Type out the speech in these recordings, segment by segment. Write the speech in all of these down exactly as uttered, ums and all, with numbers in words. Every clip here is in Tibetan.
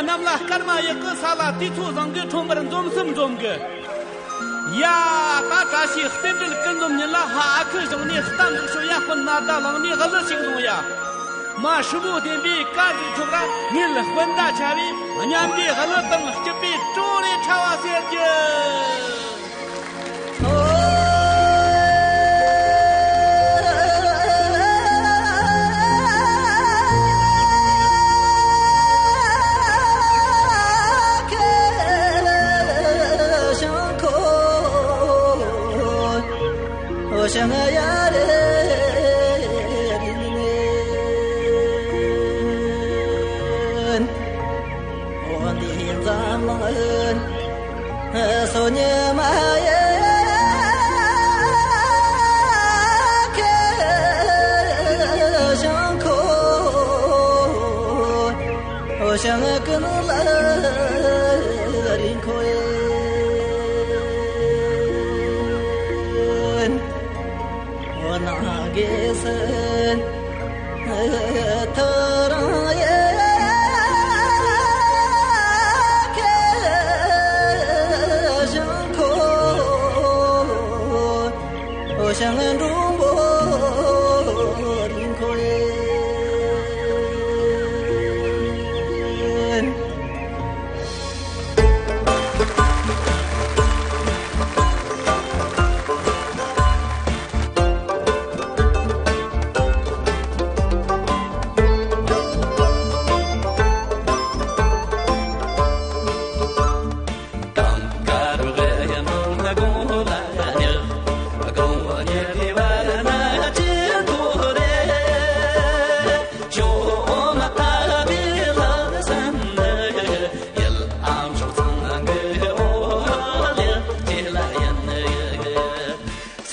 གནམ་ལ་སྐར་མ་ཡག་གི། ས་ལ་དུས་ཚོད་བཟང་གི། ཁྲོམ་པར་འཛོམས་སུ་འཛོམས་གི། ཡ། ད་བཀྲ་ཤིས་རྟེན་འབྲེལ་ཀུན་འཛོམས་ཉིན་ལ། ཧ། ཨ་ཁུ་བཞེངས་ནས་རྟ་འཛུགས་ཤོག་ཡ། སྤུན་ན་ཟླ་ལངས་ནས་གླུ་ཞིག་ལོངས་ཡ། མ་ཧྲི་མོ་བདེན་པའི་བཀའ་ཟིག་ཐོབ་ར། ངེད་སྤུན་ཟླ་ཆ་བས་སྙན་པའི་གླུ་དང་སྐྱིད་པའི་བྲོ་རེ་འཁྲབ་པ་ཟེར་རྒྱུ།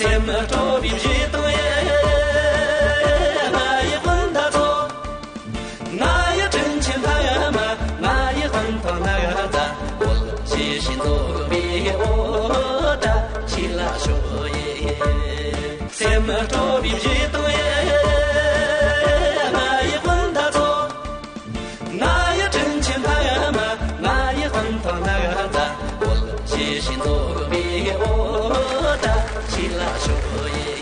སེམས་སྤྲོ་བའི་གཞས་དང་ཡེ། ང་ཡི་སྤུན་ཟླ་ཚོ། ང་ཡི་དྲིན་ཆེན་ཕ་མ། ང་ཡི་སྤང་ཐང་ན་ཚ། བོད་ཞེས་བྱའི་མཛོད་པའི་འོ་ད་ཆེ་ལ་ཤོག་ཡེ། སེམས་སྤྲོ་བའི་གཞས་དང་ཡེ། ང་ཡི་སྤུན་ཟླ་ཚོ། ང་ཡི་དྲིན་ཆེན་ཕ་མ། ང་ཡི་སྤང་ཐང་ན་ཚ། བོད་ཞེས་བྱའི་མཛོད་པའི་འོ་ད་ཆེ་ལ་ཤོག་ཡེ།